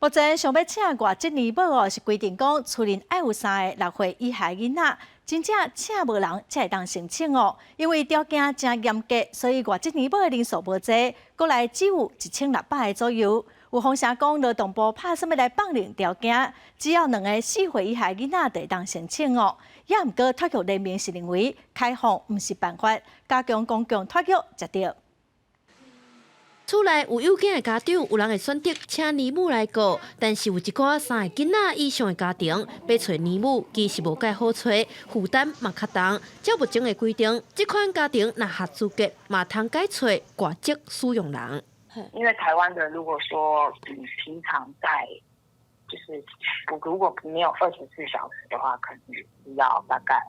目前想欲請外籍奶母哦，是規定講厝裡愛有三个6歲以下囡仔，真正請無人才會當申請哦。因為條件誠嚴格，所以外籍奶母的人數無濟，國內只有1600個左右。有風聲講勞動部拍算欲來放寬條件，只要兩个4歲以下囡仔就會當申請哦。也毋過托育聯盟是認為開放毋是辦法，加強公共托育才對。厝內有幼囝的家長，有人會選擇請奶母來顧，但是有一寡三個囡仔以上的家庭，欲揣奶母其實無蓋好揣，負擔嘛較重。照目前的規定，這款家庭若合資格，嘛通改揣外籍使用人。因為台灣的，如果說你平常在，就是如果沒有24小時的話，可能需要大概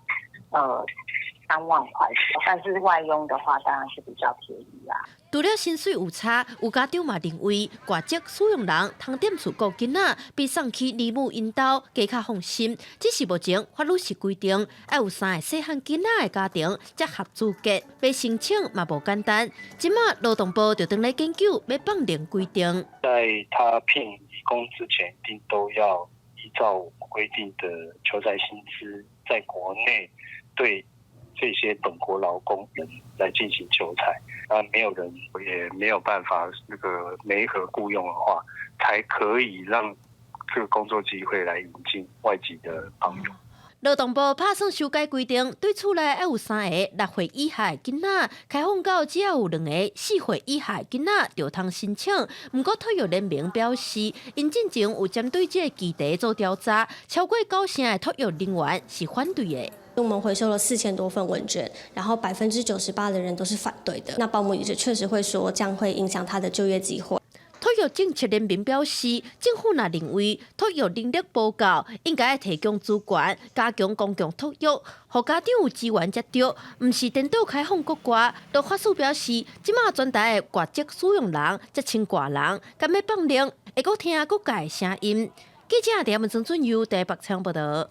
3萬塊，但是外傭的話，當然是比較便宜啦。除了薪水有差，有家長嘛認為外籍使用人通踮厝顧囡仔，比送去奶母𪜶兜加較放心。只是目前法律是規定，愛有三個細漢囡仔的家庭才合資格，欲申請嘛無簡單。這馬勞動部就正咧研究欲放寬規定。在他聘移工之前，一定都要依照規定的求職薪資，在國內對這些本國勞工人來進行求才，那沒有人也沒有辦法那個媒合僱傭的話，才可以讓這個工作機會來引進外籍的幫傭。勞動部拍算修改規定，對厝內愛有三個6歲以下的囡仔，開放到只要有兩個4歲以下的囡仔就通申請。毋過托育聯盟表示，𪜶進前有針對這個議題做調查，超過九成的托育人員是反對的。我們回收了4000多份問卷，然後98%的人都是反對的。那保姆也確實會說，將會影響他的就業機會。托育政策聯盟表示，政府若認為托育能力無夠，應該提供資源，加強公共托育，予家長有資源才對，毋是顛倒開放國外。羅法師表示，這馬全台的外籍使用人才千外人，敢欲放寬，會閣聽各界聲音。記者陳文曾俊佑台北採訪報道。